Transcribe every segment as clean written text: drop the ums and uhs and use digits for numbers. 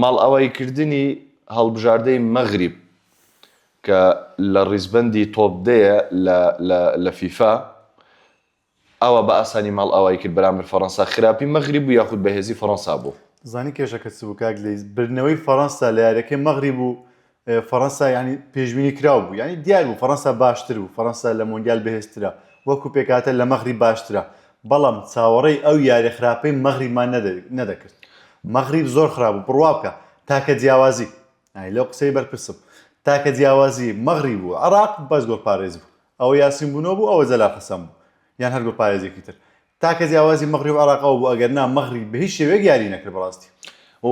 ماڵئاواییکردنی هەڵبژاردەی مەغریب کە لە ڕیزبەندی تۆپ دەیە لە لە لە فیفا ئاوا بە ئاسانی ماڵئاوایی کرد بەرامبەر فەڕەنسا خراپی مەغریب بوو یاخود بەهێزی فەڕەنسا بوو؟ زانی کێشەکە چ بوو کاک لەیس بردنەوەی فەڕەنسا لە یاریەکەی مەغریب و فەڕەنسا یانی پێشبینی کراو بوو یانی دیار بوو فەڕەنسا باشتر بوو فەڕەنسا لە مۆندیال بەهێزترە وەکو پێکهاتە لە مەغریب باشترە بەڵام چاوەڕێی ئەو یاریە خراپەی مەغریبمان نەدەکرد مەغریب زۆر خراپ بوو بڕوا بکە تاکە جیاوازی ئای لەو قسەی بەرپرسم تاکە جیاوازی مەغریب و عێراق بەس گۆڵپارێز بوو ئەوە یاسین بونۆ بوو ئەوە جەلال حەسەن بوو یان هەر گۆڵپارێزێکی تر تاکە جیاوازی مەغریب و عێراق ئەوە بوو ئەگەر نا مەغریب بە هیچ شێوەیەک یاری نەکرد بەڕاستی. و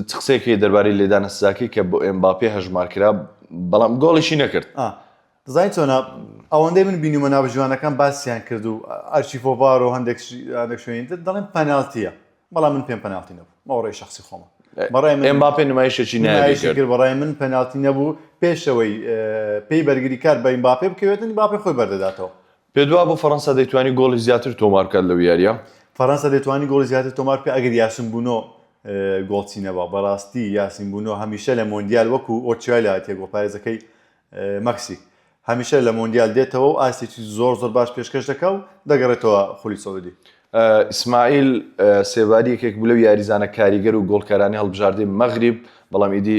چ قسەیەک هەیە دەربارەی لێدانە سزاکەی کە بۆ ئێمباپێ هەژمار کرا بەڵام گۆڵیشی نەکرد؟ ئا دەزانی چۆنە ئەوەندەی من بینیومە ناوبژیوانەکان باسیان کرد و ئەرچیفۆڤار و هەندێک هەندێک شوێنی تر دەڵێن پەناڵتییە بەڵام من پێم پەناڵتی نەبوو ئەوە ڕای شەخسی خۆمە بەڕای من ئێمباپێ نمایشێکی نایابی نمایشی کرد. کرد بەڕای من پەناڵتی نەبوو پێشەوەی پێی بەرگریکار بە ئیمباپێ بکەوێتن ئیمباپێ خۆی بەردەداتەوە. پێت وابوو فەرەنسا دەیتوانی گۆڵی زیاتر تۆمار بکات لەو یارییە؟ فەرەنسا دەیتوانی گۆڵی زیاتر تۆمار بکات ئەگەر یاسین بونۆ گۆڵچی نەبا، بەڕاستی یاسین بونۆ هەمیشە لە مۆندیال وەکو ئۆچوای لاتیە گۆڵپارێزەکەی مەکسیک هەمیشە لە مۆندیال دێتەوە و ئاستێکی زۆر زۆر باش پێشکەش دەکا و دەگەڕێتەوە خولی سعودی. ئیسماعیل سێباری یەکێک بوو لەو یاریزانە کاریگەر و گۆڵکارانی هەڵبژاردەی مەغریب، بەڵام ئیدی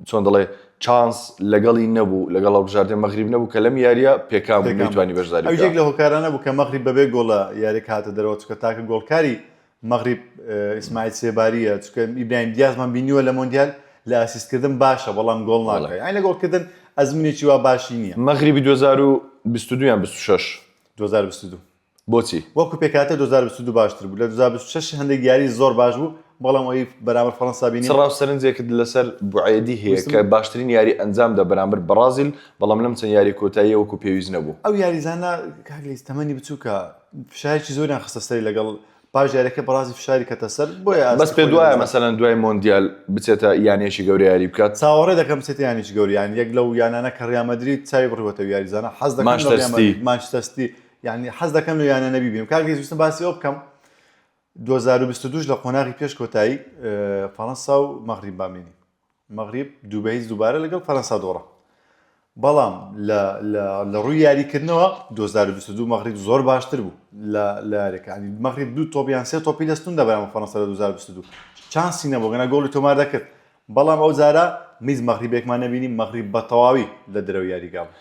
چۆن دەڵێ چانس لەگەڵی نەبوو، لەگەڵ هەڵبژاردەی مەغریب نەبوو کە لەم یارییە پێکان بوو، نەیتوانی بەشداری ئەویش بکا. یەک لە هۆکارانە بوو کە مەغریب بەبێ گۆڵ لە یارییەکە هاتە دەرەوە، چونکە تاکە گۆڵکاری مەغریب ئیسماعیل سێبارییە، چونکە ئیبراهیم دیازمان بینیوە لە مۆندیال لە ئاسیستکردن باشە بەڵام گۆڵ ناکا، یانی لە گۆڵکردن ئەزموونێکی وا باشی نییە. مەغریبی 2022 یان 26؟ 2022. بۆچی؟ وەکو پێکهاتە 2022 باشتر بوو لە 2026 هەندێک یاری زۆر باش بوو بەڵام ئەوەی بەرامبەر فەرەنسا چ بینیم ڕاو سەرنجێکت لەسەر بوعێدی هەیە ویستم کە باشترین یاری ئەنجامدا بەرامبەر بەڕازیل بەڵام لەم چەند یاری کۆتاییە وەکو پێویست نەبوو؟ ئەو یاریزانە کاک لیز تەمەنی بچووکە فشارێکی زۆریان خستە سەری لەگەڵ پاش یاریەکە بەڕازی فشاری کەتە سەر بۆیە بەس ئاستی پێت خۆی وایە لەدەستدا. مەسەلەن دوای مۆندیال بچێتە یانەیەکی گەورە یاری بکات؟ چاوەڕێ دەکەم بچێتە یانەیەکی گەورە یان یەک لەو یانانە کە ڕیال مەدرید چاوی بڕیوەتە ئەو یاریزانە حەز دەکەم لە مانچستەر ڕیال ستی. مەدرید مانچستەر ستی یانی حەز دەکەم لەو یانانە بیبینم کاک ریز ویستم باسی ئەوە بکەم 2022 لە قۆناغی پێش کۆتایی فەرەنسا و مەغریب بامێنی مەغریب دوو بە هیچ دووبارە لەگەڵ فەرەنسا دۆڕا بەڵام لە لە لە ڕووی یاریکردنەوە 2022 مەغریب زۆر باشتر بوو لە لە یاریەکە ینی مەغریب دوو تۆپ یان سێ تۆپی لە ستون دەبەرامە فەرەنسا لە 2022 چانسی نەبوو گەنا گۆڵی تۆمار دەکرد بەڵام ئەو جارە میز مەغریبێکمان نەبینی مەغریب بە تەواوی لە دەرەوەی یاریگا بوو.